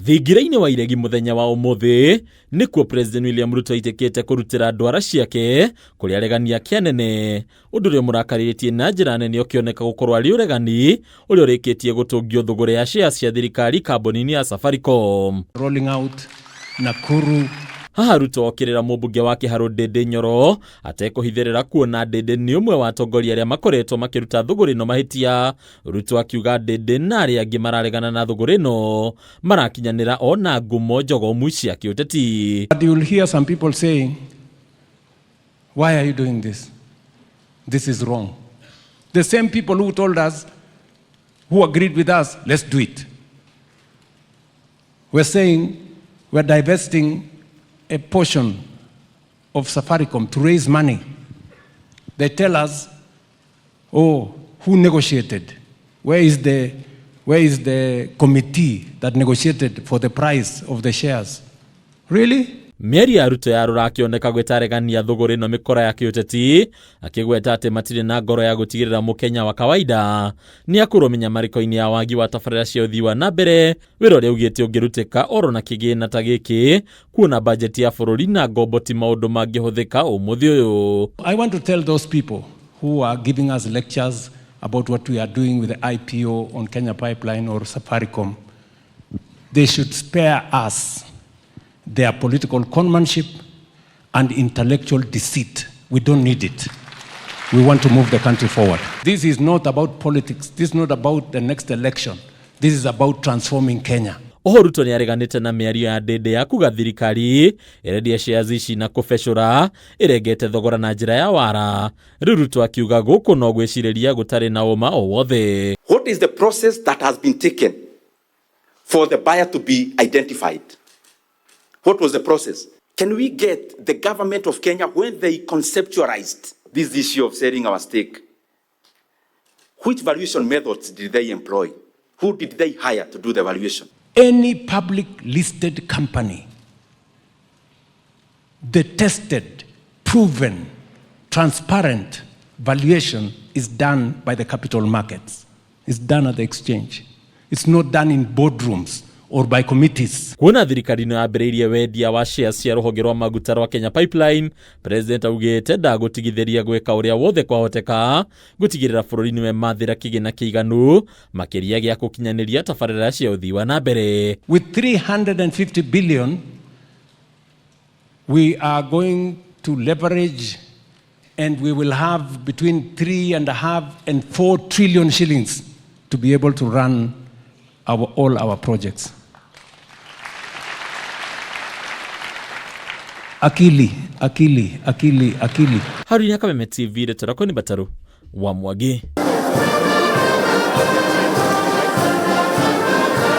Thingira-inĩ wa iregi mũthenya wa ũmũthĩ nĩkuo President William Ruto aitĩkĩte kũrutĩra ndwara ciake kũrĩ aregani ake anene, ũndũ ũrĩa ũmũrakarĩtie na njĩra nene ũkĩoneka gũkorwo arĩ ũregani ũrĩa ũrĩkĩtie gũtũngio thũgũrĩ ya shares cia thirikari kambuni-inĩ ya Safaricom. Rolling out Nakuru. Haha Ruto okĩrĩra mũmbunge wa Kĩharũ Ndĩndĩ Nyoro atekũhithĩrĩra kuona Ndĩndĩ nĩ ũmwe wa atongoria arĩa makoretwo makĩruta thũgũrĩ ĩno mahĩtia. Ruto akiuga Ndĩndĩ na arĩa angĩ mararegana na thũgũrĩ ĩno marakinyanĩra o na ngumo njogomu cia kĩũteti. But you will hear some people saying, why are you doing this? This is wrong. The same people who told us, who agreed with us, let's do it. We're saying we're divesting a portion of Safaricom to raise money. They tell us, oh, who negotiated? Where is the committee that negotiated for the price of the shares? Really? Mĩario ya Ruto yarũra akĩoneka gwĩtaregania thũgũrĩ ĩno mĩkora ya kĩũteti, akĩgweta atĩ matirĩ na ngoro ya gũtigĩrĩra mũkenya wa kawaida nĩ akũrwo mĩnyamarĩko-inĩ ya wagi wa tabarĩra cia ũthii wa na mbere, wĩra ũrĩa augĩte ũngĩrutĩka oro na kĩgĩna ta gĩkĩ, kuona bajeti ya bũrũri na ngombo ti maũndũ mangĩhũthĩka ũmũthĩ ũyũ. I want to tell those people who are giving us lectures about what we are doing with the IPO on Kenya Pipeline or Safaricom, they should spare us their political conmanship and intellectual deceit. We don't need it. We want to move the country forward. This is not about politics. This is not about the next election. This is about transforming Kenya. Oho Ruto nĩ areganĩte na mĩario ya Ndĩndĩ ya kuga thirikari ĩrendia shares ici na kũbecũra ĩrengete thogora na njĩra ya wara. Rĩu Ruto akiuga gũkũ no gwĩcirĩria gũtarĩ na ũma o wothe. What is the process that has been taken for the buyer to be identified? What was the process? Can we get the government of Kenya, when they conceptualized this issue of selling our stake, which valuation methods did they employ? Who did they hire to do the valuation? Any public listed company, the tested, proven, transparent valuation is done by the capital markets. It's done at the exchange. It's not done in boardrooms or by committees. Kuona thirikari ĩno yambĩrĩirie wendia wa shares cia rũhonge rwa maguta rwa Kenya Pipeline, President augĩte ndagũtigithĩria gwĩka ũrĩa wothe kwahoteka gũtigĩrĩra bũrũri nĩwe mathĩra kĩgĩna kĩiganu makĩria gĩa gũkinyanĩria tabarĩra cia ũthii wa na mbere. With 350 billion, we are going to leverage and we will have between 3.5 and 4 trillion shillings to be able to run all our projects. Akili, akili, akili, akili. Haruni Kameme TV, Rĩtwa rĩakwa nĩ Bataru wa Mwangi.